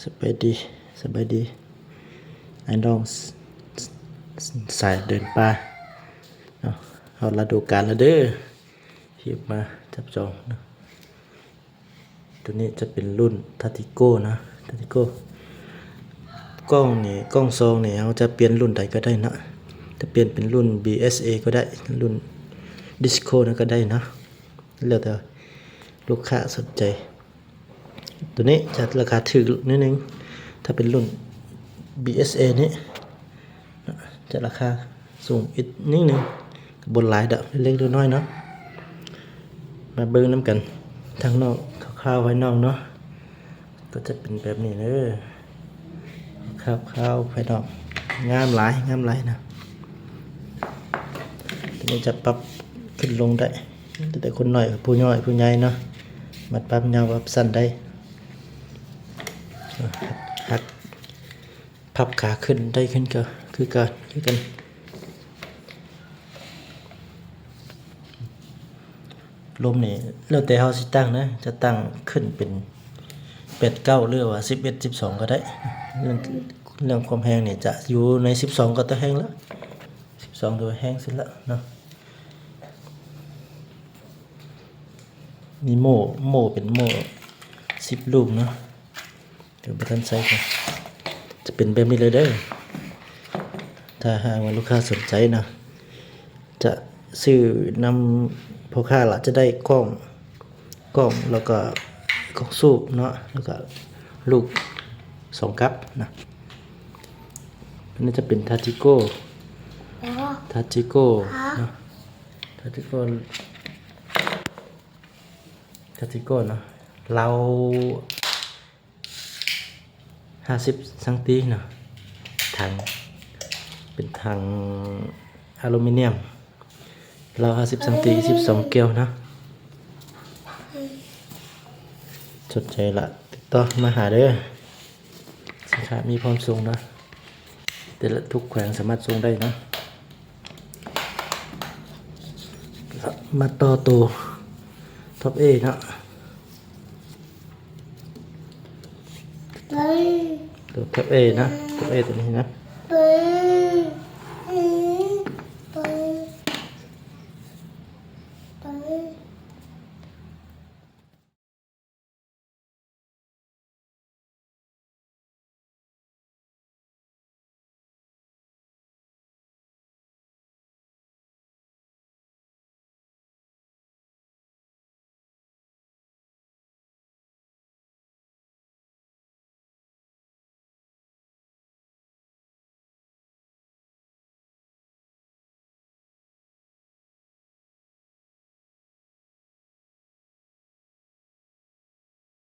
ສະບາຍດີ ສະບາຍດີ ອ້າຍນ້ອງ ສ- ສ- ສາຍເດີນປ່າເນາະ. ຮອດລະດູການແລ້ວເດີ ທີ່ມາຈັບຈອງເນາະ. ໂຕນີ້ຈະເປັນລຸ້ນ Tactico ເນາະ Tactico. ກ້ອງນີ້ ກ້ອງຊອງນີ້ ເຮົາຈະປ່ຽນລຸ້ນໃດກໍໄດ້ເນາະ ຈະປ່ຽນເປັນລຸ້ນ BSA ກໍໄດ້ ລຸ້ນ Disco ນັ້ນກໍໄດ້ເນາະ ແລ້ວແຕ່ລູກຄ້າສົນໃຈ. ໂຕນີ້ຈະລາຄາຖືກໜ້ອຍໜຶ່ງ ຖ້າເປັນລຸ້ນ BSA ນີ້ຈະລາຄາສູງອີກໜ້ອຍໜຶ່ງ ກໍບໍ່ຫຼາຍດອກ ເລັກໆນ້ອຍໆເນາະ. ມາເບິ່ງນຳກັນທາງນອກ ຄາວໆພາຍນອກເນາະ ກໍຈະເປັນແບບນີ້ເດີ ຄາວໆພາຍນອກ ງາມຫຼາຍ ງາມຫຼາຍນະ. ໂຕນີ້ຈະປັບຂຶ້ນລົງໄດ້ ແຕ່ຄົນນ້ອຍ ຜູ້ນ້ອຍ ຜູ້ໃຫຍ່ເນາະ ມັກປັບຍາວປັບສັ້ນໄດ້ ຫັກ ພັບຂາຂຶ້ນໄດ້ຂຶ້ນກໍຄືກັນ ຄືກັນ. ລົມນີ້ແລ້ວແຕ່ເຮົາຊິຕັ້ງນະ ຈະຕັ້ງຂຶ້ນເປັນແປດເກົ້າ ຫຼືວ່າສິບເອັດ ສິບສອງກໍໄດ້. ເລື່ອງ ເລື່ອງຄວາມແຮງນີ້ຈະຢູ່ໃນສິບສອງກໍແຮງລະ ສິບສອງຖືວ່າແຮງສຸດລະເນາະ. ມີໂມ່ ໂມ່ເປັນໂມ່ສິບລູກເນາະ ເດີ ບໍ່ທັນໃສ່ ຈະເປັນແບບນີ້ເລີຍເດີ. ຖ້າຫາກວ່າລູກຄ້າສົນໃຈເນາະ ຈະຊື້ນຳພໍ່ຄ້າລະ ຈະໄດ້ກ້ອງ ກ້ອງ ແລ້ວກໍກ້ອງສູບເນາະ ແລ້ວກໍລູກສອງກັບນະ. ອັນນີ້ຈະເປັນ Tactico Tactico ເນາະ Tactico Tactico ເນາະ ລາວ ຫ້າສິບຊັງຕີເນາະ ຖັງ ເປັນຖັງອາລູມີນຽມ ລາວຫ້າສິບຊັງຕີ ສິບສອງແກ້ວເນາະ. ສົນໃຈລະຕິດຕໍ່ມາຫາເດີ ສິນຄ້າມີພ້ອມສົ່ງເນາະ ແຕ່ລະທຸກແຂວງສາມາດສົ່ງໄດ້ເນາະ. ມາຕໍ່ໂຕ Top A ເນາະ ໂຕ Top A ເນາະ Top A ໂຕນີ້ນະ.